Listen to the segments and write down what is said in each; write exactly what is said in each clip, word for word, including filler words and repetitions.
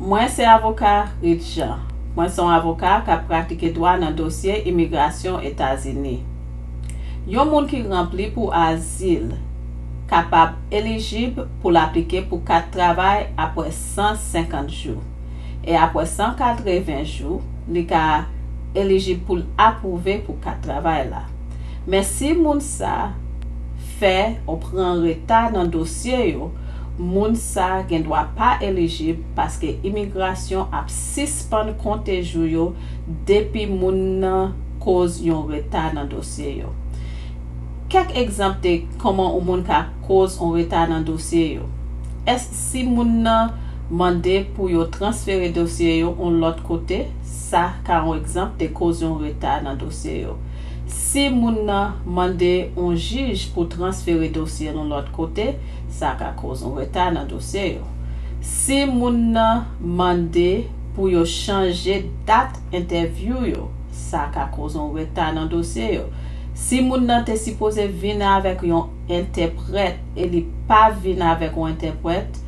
Mwen se avoka Rit Jean. Mwen se yon avoka k ap pratike dwa nan dosye imigrasyon Etazini. Yon moun ki ranpli pou azil kapab elijib pou l aplike pou kat travay apre san senkant jou. E apre san katreven jou, li ka elijib pou l apwouve pou kat travay la. Men si moun sa fè ou pran reta nan dosye yo, moun sa gen dwa pa elijib paske imigrasyon ap sispann konte jou yo depi moun nan koz yon reta nan dosye yo. Kèk egzanp de kòman yon moun ka koz yon reta nan dosye yo. Èske si moun nan mande pou yo transfere dosye yo yon lòt kote, sa ka yon egzanp de koz yon reta nan dosye yo. Si moun nan mande yon jij pou transfere dosye yon lòt kote, sa ka koz yon reta nan dosye yo. Si moun nan mande pou yo chanje dat entèvyou yo, sa ka koz yon reta nan dosye yo. Si moun nan te sipoze vin avèk yon entèprèt e li pa vin avèk yon entèprèt,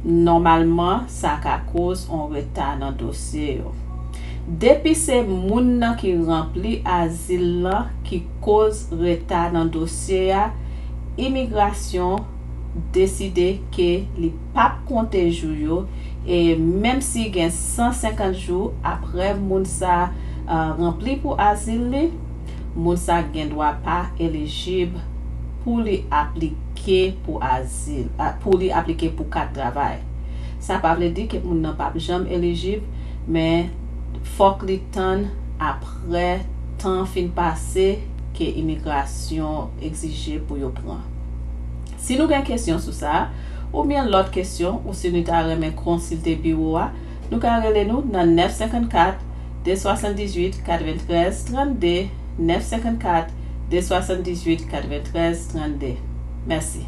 nòmalman sa ka koz yon reta nan dosye yo. Depi se moun nan ki ranpli azil lan ki koz reta nan dosye a, imigrasyon deside ke li p ap konte jou yo, e menm si gen san senkant jou apre moun sa, uh, ranpli pou azil li, moun sa gen dwa pa elijib pou li aplike pou azil, a, pou li aplike pou kat travay. Sa pa vle di ke moun nan p ap janm elijib, men fòk li tann apre tan fin pase ke imigrasyon egzije pou yo pran. Si nou gen kesyon sou sa, oubyen lòt kesyon, ou si nou ta renmen konsilte biwo a, nou ka rele nou nan nèf senkant kat, de swasanndizwit, katreventrèz, trannde, nèf senkant kat, de swasanndizwit, katreventrèz, trannde. Mèsi.